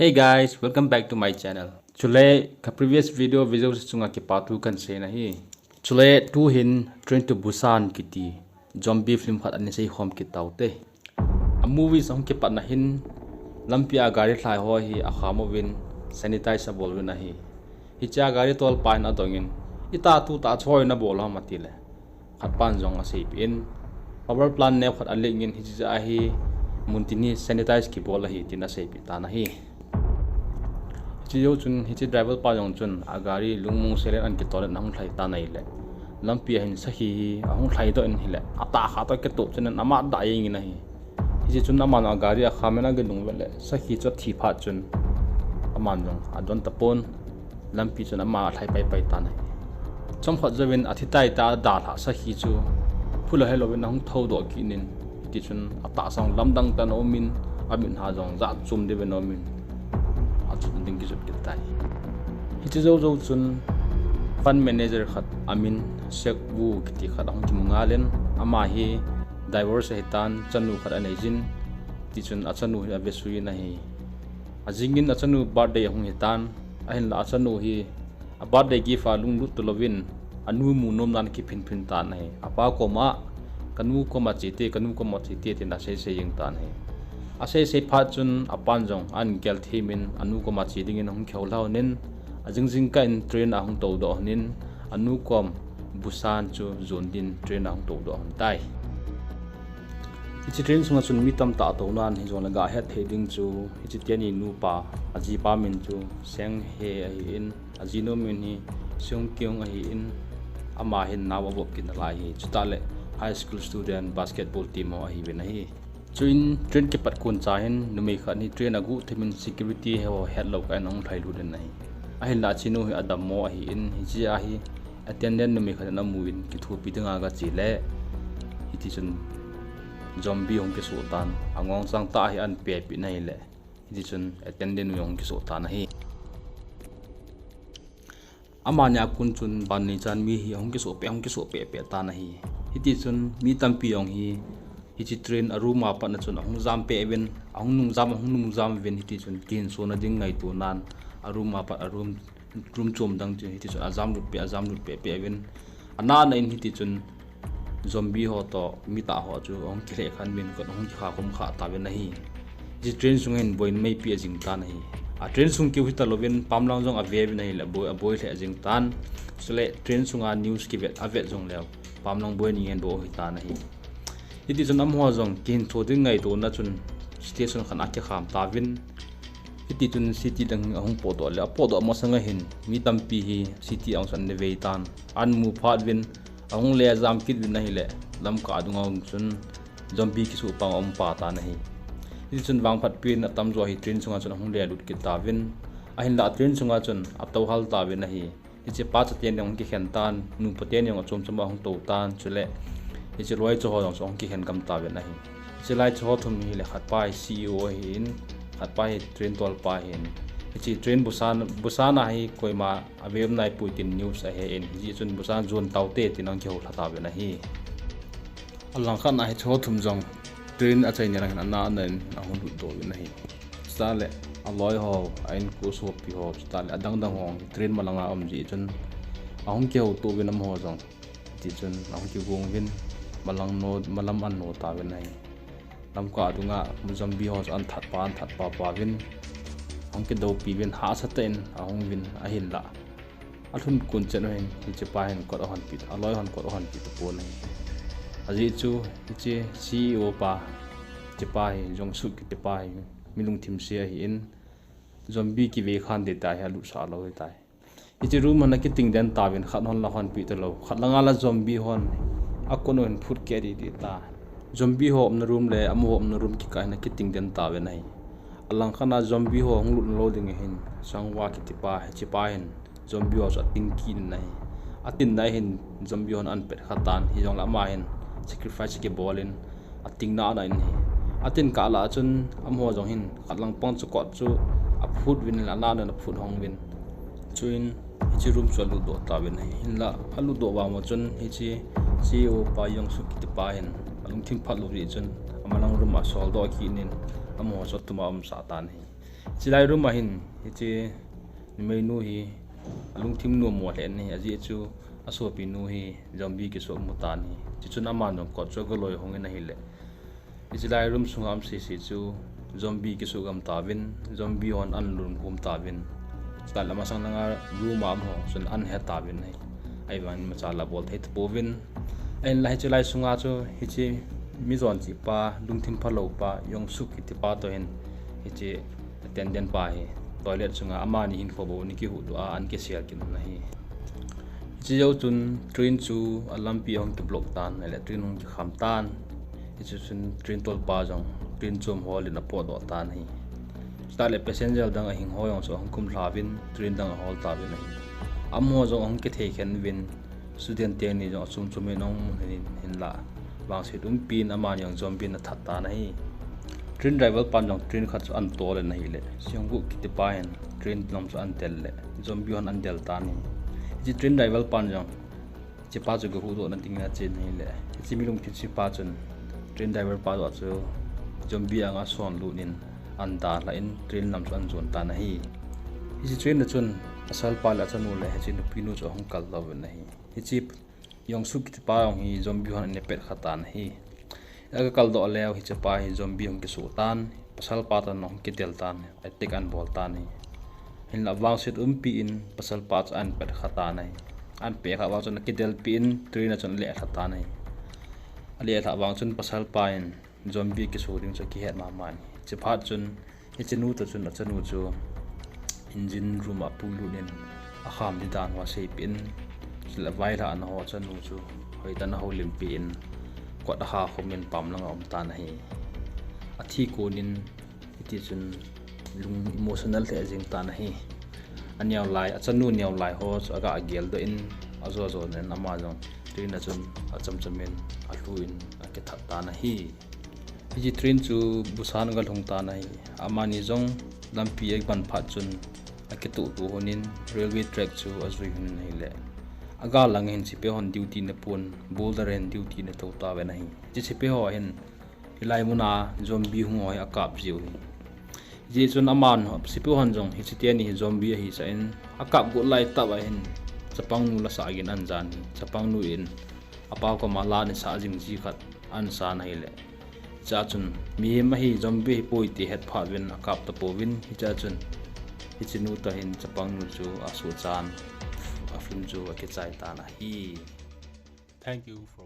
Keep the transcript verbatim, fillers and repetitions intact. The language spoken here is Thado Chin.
Hey guys, welcome back to my channel. Chule ka previous video video chunga kipathu kahin sei nahi. Chule tuhin Train to Busan kiti zombie film khat ana seikhom kit taute. A movie ahung kipatna hin lampi a gari lhai ho hi akham uvin sanitize abol uvin ahi. Hichea gari tolpa hin adongin, "Ita tuta choi nabol ham?" atile, khatpan jong aseipeh in, "Power plant neo khat alingin hichea hi muntin hi sanitize kibol ahi," tin aseipeh tan ahi. Hiche jou chun hiche driver pa jong chun agari lungmong selen ana kitol in ahung lhai tan ahile, lampi a hin sakhi hi ahung lhaidoh in ahile, atahkhat toh akitoh chun amatah jengin ahi. Hiche chun aman agari akham in agilungvet le sakhi chu athi phat chun aman jong adon tapon, lampi chun ama alhai paipai tan ahi. Chomkhat jouvin athi tai tia adalhah sakhi chu phulou helouvin ahung thoudoh kit in, hitichun atahsa jong lamdang tah in aumin, amit ha jong jat chom deh uvin aumin, achot ding kijot kit tai. Hiche jou jou chun fund manager khat amin Sek Woo kiti khat ahung kimu ngal in, ama hi divorce ahitan, chanu khat aneijin, tichun achanu hi avesui in ahi. Ajingin achanu birthday ahung hitan, ahinla achanu hi a birthday gift a lunglut talouvin, anu mu nom nan akiphinphin tan ahi. Apa koma, "Kanu koma chete, kanu koma chete," tin aseisei jeng tan ahi. Aseisei phat chun apan jong ana gel themin anu koma che dingin ahung kihou lhonin, ajing jingkah in train ahung toudoh lhonin, anu kom Busan chu jon din train ahung toudoh lhon tai. Hiche train sunga chun mi tamtah atou nan, hijongle gahet thei ding chu hiche teni nupa, ajipa min chu Sang Hae ahin, ajinu min hi Seung Kyung ahin, ama hin nao avop kit nalai ahi. Chutah le high school student, basketball team ho ahiuvin ahi. Chuin train kipat koncha hin numei khat hi train aguh themin security ho hetlou kah in ahung lhailut in ahi. Ahinla achenu hi adammo ahin, hichea hi attendant numei khat in amun kithopi dinga agache le, hitichun zombie ahung kisoh tan, angongchang tah hi ana pepeh in ahile, hitichun attendant nu ahung kisoh tan ahi. Amani a kon chun ban ni chan mi hi ahung kisoh peh, ahung kisoh peh peh tan ahi. Hitichun mi tampi jong hi hiche train a room a patna chun ahung jam peh uvin, ahung nung jam, ahung nung jam uvin, hitichun kihinsona ding ngaito nan a room a pat a room, room chom dang chu hitichun ajam lut peh, ajam lut peh peh uvin, anah nah in hitichun zombie ho toh mi tah ho chu ahung kilheh khan uvin kot ahung kikha khum kha tauvin ahi. Hiche train sunga hin boina meipi ajing tan ahi. A train sung keu hitalouvin pamlang jong aveuvin ahile aboi, aboi lheh jeng tan. Chule train sunga news kivet, avet jongleu pamlang boi ning hin bou hitan ahi. Hitichun amaho jong kihinsona ding ngaitona chun station khat a akikham tauvin, hitichun city dang ahung potdoh le, apotdoh masanga hin mi tampi hi city a hung chu ana vei tan. Ana mu phat uvin ahung le ajam kit uvin ahile, lamkah dunga chun zombie kisoh pang aum pa tan ahi. Hitichun vangphatpin atamjo hi train sunga chun ahung lelut kit tauvin, ahinla train sunga chun atouhal tauvin ahi. Hichepa chaten jong kikhen tan, nupa ten jong achom chom a ahung tou tan, chule hiche loicha ho jong chu ahung kikhen gam tauvin ahi. Hiche loicha ho thum hile khatpa hi C E O ahin, khatpa hi train tolpa ahin. Hiche train Busan, Busan a hi koima avei um naipoi tin news ahen, hijeh chun Busan jon taute tin ahung kihoulha tauvin ahi. Alangkhat a hiche ho thum jong train achaina lang hin anah nah in ahung lutdoh uvin ahi. Chutah le aloi ho, a inkosopi ho, chutah le adangdang ho train malanga um jeh chun ahung kihouto uvin amaho jong. Tichun ahung kigong uvin malang no, malam ana no tauvin ahi. Lamkah dunga zombie ho chu ana thatpa, ana thatpa pa uvin, ahung kidoupi uvin hahsa tah in ahung uvin ahinla, alhun kon chet uhin hichepa hin kot ahonpeh, aloi hon kot ahonpeh tapon ahi. Ajeh chu hiche C E O pa, hichepa hi Jong Suk kitipa hi mi lungthim se ahin, zombie kivei khan ding tia hi alutsah lou ahitai. Hiche room a ana kiting den tauvin, khat hon la honpeh talou, khat langa la zombie hon akon uhin phut keh didi ta. Zombie ho umna room le amaho umna room kikah a ana kiting den tauvin ahi. Alangkhat a zombie ho hung lutna lou ding ahin Sang Wa kitipa, hichepa hin zombie ho chu ating kit in ahi. Atinna hin zombie hon ana pet kha tan, hijongle ama hin sacrifice kibol in ating nana in ahi. Atin kah lah a chun amaho jong hin khat lang pang chu kot chu aphut uvin, anah nah in aphut hong uvin. Chuin hiche room chu alutdoh tauvin ahi. Hinla alutdoh vang uva chun hiche C E O pa Jong Suk kitipa hin alungthim phat lou jeh chun amalang room a asoldoh kit in amaho chu atuma aumsah tan ahi. Hiche lai room a hin hiche numeinu hi alungthim nom mo lheh in ahi, ajeh chu asopinu hi zombie kisoh amu tan ahi. Chuchun aman jong kot chu agaloi hong in ahile, hiche lai room sunga um sese chu zombie kisoh gam tauvin, zombie hon ahin lhum tauvin. Chutah le amasang langa room a um ho chun ahin he tauvin ahi. Ahivangin imacha la bol thei tapouvin. Ahinla hiche lai sunga chu hiche mi jon chihpa, lungthim phalou pa, Yong Suk kitipa toh hin hiche attendant pa hi toilet sunga amani hinkho bou ana kihuhdoh a, ana kisel kit un ahi. Hiche jou chun train chu alampi ahung kiblock tan, ahile train hung kikham tan. Hiche chun train tolpa jong train chom holin apotdoh tan ahi. Chutah le passenger dang ahing ho jong chu ahung kumlhauvin train dang ahol tauvin ahi. Amaho jong ahung kithei khen uvin, student teni jong achom chomin ahung mu in, hinla vangset umpi in amani jong zombie in athat tan ahi. Train driver pan jong train khat chu ahin tol in ahile, Seong Guk kitipa hin train lam chu ahin del le, zombie hon ahin del tan ahi. Hiche train driver pan jong hichepa chu gahuhdohna dingin achen ahile, hiche mi lungthim se pa chun train driver pa joh chu zombie anga asonlut in ahin dalhah in train lam chu ahin jon tan ahi. Hiche train a chun pasalpa le achanu le hiche nupinu chu ahung kaldoh uvin ahi. Hiche Yong Suk kitipa jong hi zombie hon ana petkha tan ahi. Aga kaldoh leu hichepa hi zombie hung kisoh tan, pasalpa toh ahung kidel tan, attack ahin bol tan ahi. Hinla vangset umpi in pasalpa chu ahin petkha tan ahi. Ahin petkha vang chun akidelpi in train a chun alelha tan ahi. Alelha vang chun pasalpa in zombie kisoh ding chu akihet mama in ahi. Hiche phat chun hichenu toh chun achanu chu engine room a puilut in akham di dan ho aseipeh in, chule availhahna ho achanu chu hoitah in ahoulimpeh in kot akha khum in pam langa aum tan ahi. Athi kon in hitichun lung emotional lheh jeng tan ahi. Aneo lai, achanu neo lai ho chu aga geldoh in, ajo jo in ama jong train a chun achamcham in alhu in akithat tan ahi. Hiche train chu Busan agalhung tan ahi. Amani jong lampi aban phat chun akitohtoh lhon in railway track chu ajui lhon in ahile, agal lang hin sepai hon duty ana pon, boulder a hin duty ana tou tauvin ahi. Hiche sepai ho hin hilai muna zombie hung ho hi akap jiu ahi. Hijeh chun aman sepai hon jong hiche teni hi zombie ahisah in, akap got lai tah a hin chapangnu la sah gin ahin jan ahi. Chapangnu in apa koma la ana sah jing ji khat ahin san ahile, hichea chun mihem ahi, zombie ahipoi ti ahet phat uvin akap tapouvin, hichea chun hichenu toh hin chapangnu chu asuhchan, a film chu akichai tan ahi. Thank you for